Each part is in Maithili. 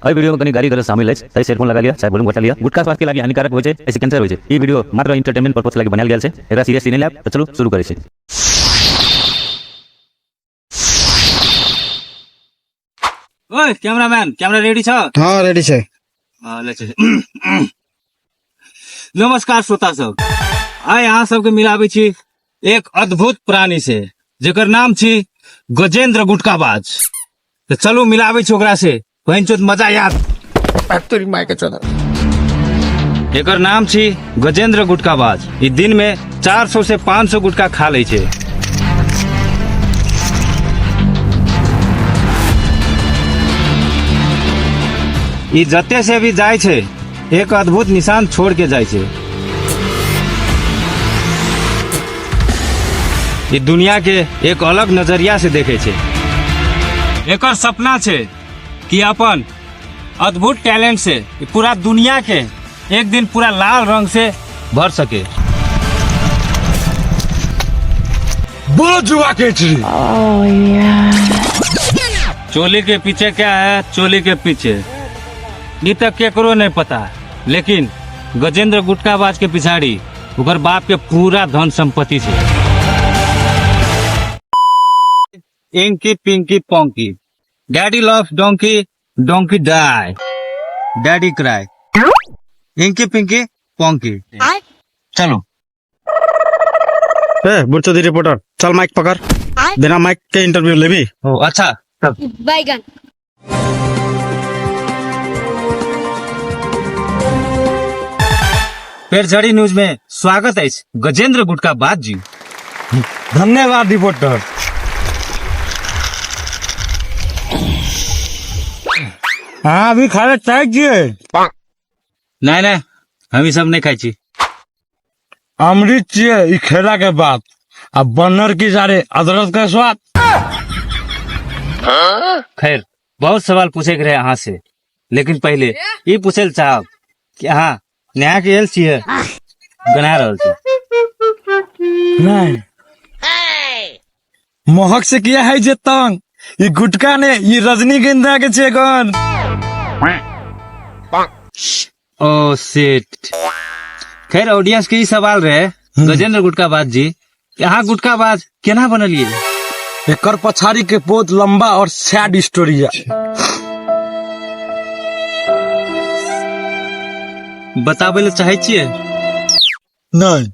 एहि वीडियो में कनी गाली गलौज शामिल अछि, ताहि से हेडफोन लगा लिअ, चाहे वॉल्यूम घटा लिअ। गुटखा स्वास्थ्य के लागी हानिकारक होइ छै, एहिसँ कैंसर होइ छै। ई वीडियो मात्र एंटरटेनमेंट पर्पस लागी बनायल गेल छै, एकरा सीरियसली नहि लेब। तऽ चलू शुरू करै छी। ओए कैमरामैन, कैमरा रेडी छ? हाँ, रेडी छै। हाँ, ले चल। नमस्कार श्रोता सब, आइ अहाँ सबके मिलाबै छी एक अद्भुत प्राणी से, जेकर नाम छी गजेंद्र गुटकाबाज। तऽ चलू मिलाबै छी ओकरा से, बहन चोद मजा याद। तोरी माय के चोदर। एकर नाम छी गजेंद्र गुटकाबाज। ई दिन में 400 से 500 गुटका खा लै छै। ई जते से भी जाइ छै एक अद्भुत निशान छोड़ के जाइ छै। ई दुनिया के एक अलग नजरिया से देखे छै। एकर सपना छै कि अपन अद्भुत टैलेंट से ई पूरा दुनिया के एक दिन पूरा लाल रंग से भर सके। बोलो जुआ के छी। चोली के पीछे क्या है, चोली के पीछे ई तक केकरो नहीं पता, लेकिन गजेंद्र गुटकाबाज के पिछाड़ी ओकर बाप के पूरा धन संपत्ति छै। Inky pinky ponky, daddy love donkey, donkey die, daddy cry, inky pinky ponky. चलो। ए बुढ़चोदी रिपोर्टर, चल माइक पकड़, बिना माइक के इंटरव्यू लेबी। ओ अच्छा, तब बैगन। पेरझड़ी न्यूज में स्वागत अछि गजेंद्र गुटकाबाज जी। धन्यवाद रिपोर्टर। हाँ, अभी खाए चाहे छियै? नहीं नहीं, हम ई सब नहीं खाइ छी। अमृत छियै ई खेला के बाद, आ बनर की सारे अदरक के स्वाद। खैर, बहुत सवाल पूछे के रहे अहाँ से, लेकिन पहले ई पूछे ले चाहब कि अहाँ नहा के आयल छियै बना रहल छी? नहीं, महक से किया है जे तंग, ई गुटका ने ई रजनीगंधा के छे गन। ओ सेट। खैर, ऑडियंस के ई सवाल रहे गजेंद्र गुटकाबाज जी कि अहाँ गुटकाबाज केना बनलिए? एकर पछाड़ी के बहुत लंबा और सैड स्टोरी है। बताबै लए चाहै छियै? नहीं।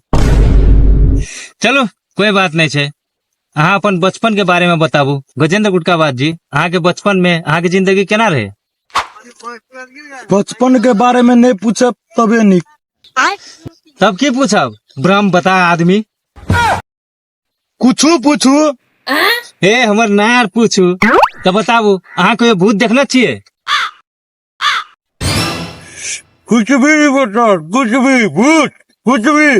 चलो कोई बात नहीं छै, अहाँ अपन बचपन के बारे में बताबू गजेंद्र गुटकाबाज जी, अहाँ के बचपन में अहाँ के जिंदगी केना रहे? बचपन के बारे में नहीं पूछब तबे निक। तब की पूछब ब्रह्म बता आदमी? कुछू पूछू। हे हमर नार पूछू तो बताबू, अहाँ कोई भूत देखने छियै? कुछ भी रिपोर्टर, कुछ भी भूत, कुछ भी।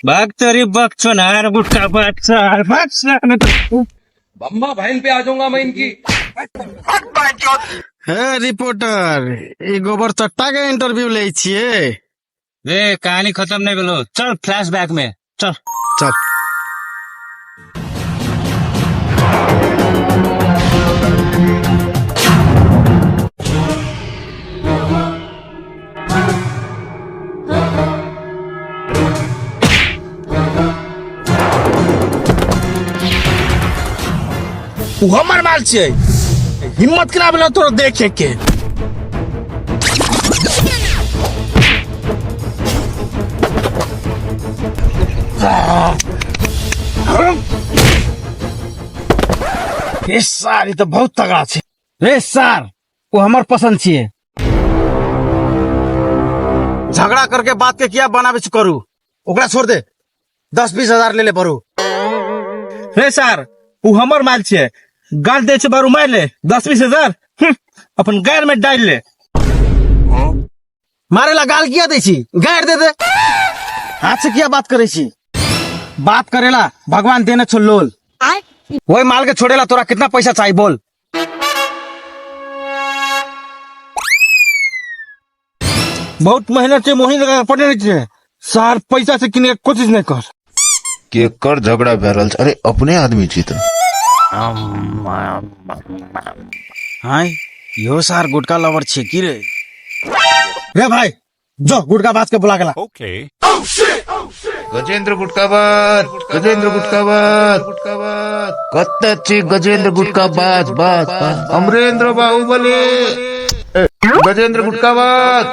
भाग तोरी बकचोनार गुटका बच्चा बच्चा। बम्मा बहन पे आ जाऊंगा मैं इनकी। हे रिपोर्टर, ई गोबर चट्टा के इंटरव्यू लै छियै? रे कहानी खत्म नहीं भेलो, चल फ्लैश बैक में चल। चल। उ हमर माल छियै, हिम्मत केना भेलौ तोरा देखे के? रे सार, ई तऽ बहुत तगड़ा छै रे सार, ओ हमर पसंद छियै। झगड़ा करके बात के किया बनावे छी करू, ओकरा छोड़ दे, 10-20 हजार ले ले बरू। रे सार, उ हमर माल छियै, गाल दे छै बारू मार ले 10-20 हजार, अपन गार में डाल ले। मारे ला गाल किया दै छी, गार दे दे, हाथ से किया बात करे छी? बात करेला भगवान देने छो लोल, वही माल के छोड़ेला तोरा कितना पैसा चाहिए बोल? बहुत मेहनत से मोही लगा के पढ़ने छियै सार, पैसा से किने के कोशिश नहीं कर। केकर झगड़ा भए रहल छै? अरे अपने आदमी छी तऽ। हाय यो सार गुटका लवर छे की रे? रे भाई जो गुटका बाज के बुला गेला। गजेंद्र गुटकाबाज, गजेंद्र गुटकाबाज, कत्ता छी गजेंद्र गुटकाबाज, बाज बाज। अमरेंद्र बाहुबली, गजेंद्र गुटकाबाज।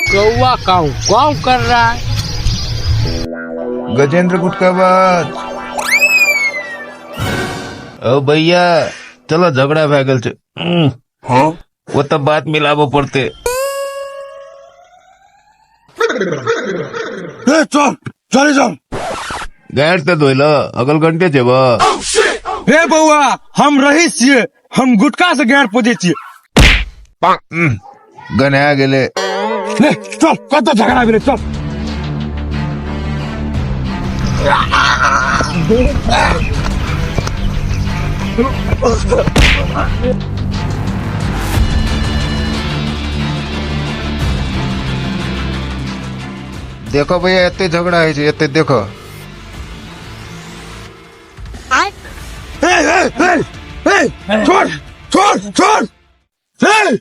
कौवा काऊ काऊ कर रहा है। गजेंद्र गुटकाबाज। ओ भैया चलो झगड़ा भए गेल छै। ओ तऽ बात मिलाबऽ पड़ते। ए चल चले चल। गाड़ तऽ धोइल अगल घंटे जेब। रे बौआ हम रही छियै, हम गुटका से गाड़ पोजै छियै। गन्हा गेलै। ले चल कतऽ झगड़ा भेलै चल। देखो भैया एते झगड़ा होइ छै, एते देखो। ए ए ए ए छोड़ छोड़ छोड़। ए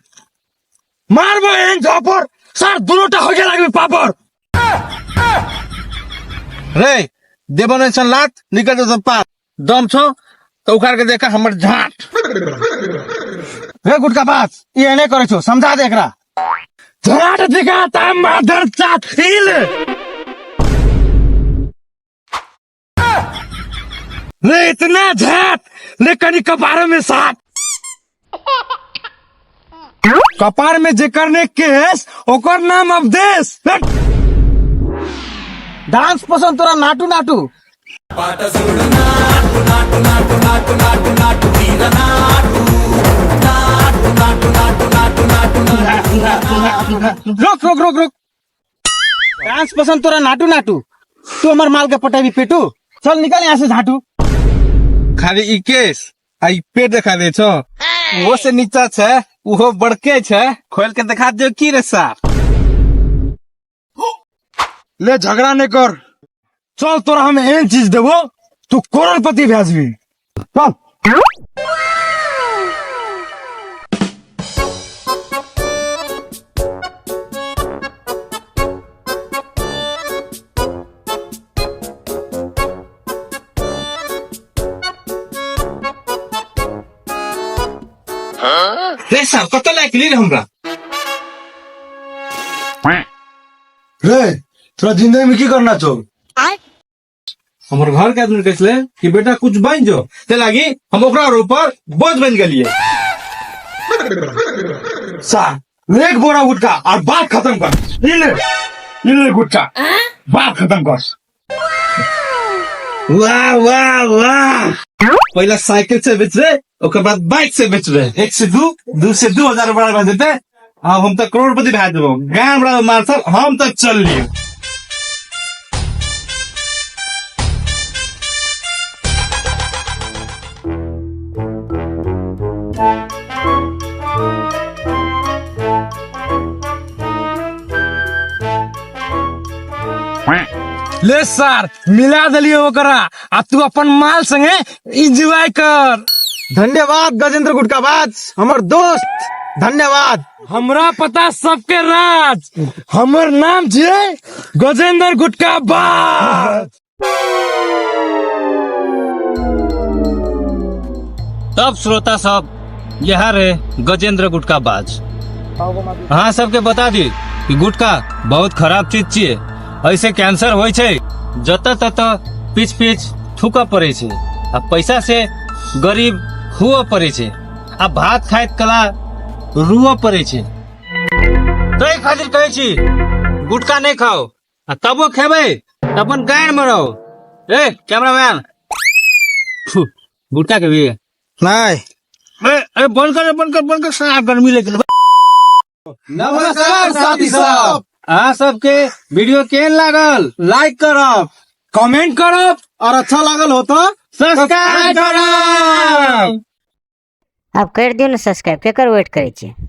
मारबो एहन झापड़ सर दुनूटा हो गेल लागबे पापड़। रे देबो नै सन लात निकल जेतौ पात, दम छौ तऽ उखाड़ के देखा हमर झाट। रे गुटका बाज ई एने करै छौ, समझा दे एकरा। झाट दिखाता मादर चाट हिल ले इतना झाट ले कनी कपार में साट। कपार में जेकर ने केस ओकर नाम अवधेश। डांस पसंद तोरा नाटू नाटू। रोक रोक रोक रोक। डांस पसंद तोरा नाटू नाटू, तू हमर माल के पटेबी पेटू। चल निकल यहाँ से झाटू। खाली ई केस आ ई पेट देखा दे छौ, वो से नीचा छै उहो बड़के छै, खोल के देखा दियो की रे साहब। ले झगड़ा नहीं कर, चल तोरा हम एहन चीज देबो तू करोड़पति भए जेबी। चल। रे साहब कतऽ लए गेली रे हमरा? रे तोरा जिंदगी में की करना छौ? हमर घर के आदमी कहले कि बेटा कुछ बन जो, ते लागी हम ओकरा ऊपर बोझ बन गेलिए। सा एक बोरा गुटखा और बात खत्म कर। ई ले, ई ले गुटखा, बात खत्म कर। वाह वाह वाह, पहला साइकिल से बेचबे ओकर बाद बाइक से बेचबे, 1 से 2, 2 से 2000 बड़ा भए जेतै। आब हम तऽ करोड़पति भए जेबो। गाम बड़ा मार सब हम तऽ चल लियो। ले सर मिला देलियो ओकरा, आ तू अपन माल संगे एंजॉय कर। धन्यवाद गजेंद्र गुटकाबाज हमर दोस्त, धन्यवाद। हमरा पता सबके राज, हमर नाम छे गजेंद्र गुटकाबाज। तब श्रोता सब यह रे गजेंद्र गुटकाबाज। अहाँ सबके बता दी कि गुटका बहुत खराब चीज छिए, ऐसे कैंसर होइ छै, जतऽ ततऽ पिच पिच थूकऽ पड़ै छै, आ पैसा से गरीब हुअ पड़ै छै, आ भात खाइत कला रुअ पड़ै छै। ताहि खातिर कहै छी गुटका नहि खाओ, आ तबो खेबै तऽ अपन गाड़ में रहो। ए कैमरामैन, गुटका के भी नहीं। ए, ए, बंद कर, बंद कर, बंद कर, साफ गर्मी लग गेल। नमस्कार साथी सब, अहाँ सबके वीडियो केहन लागल? लाइक करब, कमेंट करब, और अच्छा लागल हो तो सब्सक्राइब करब। आब करि दियौ ने सब्सक्राइब, केकर वेट करै छियै?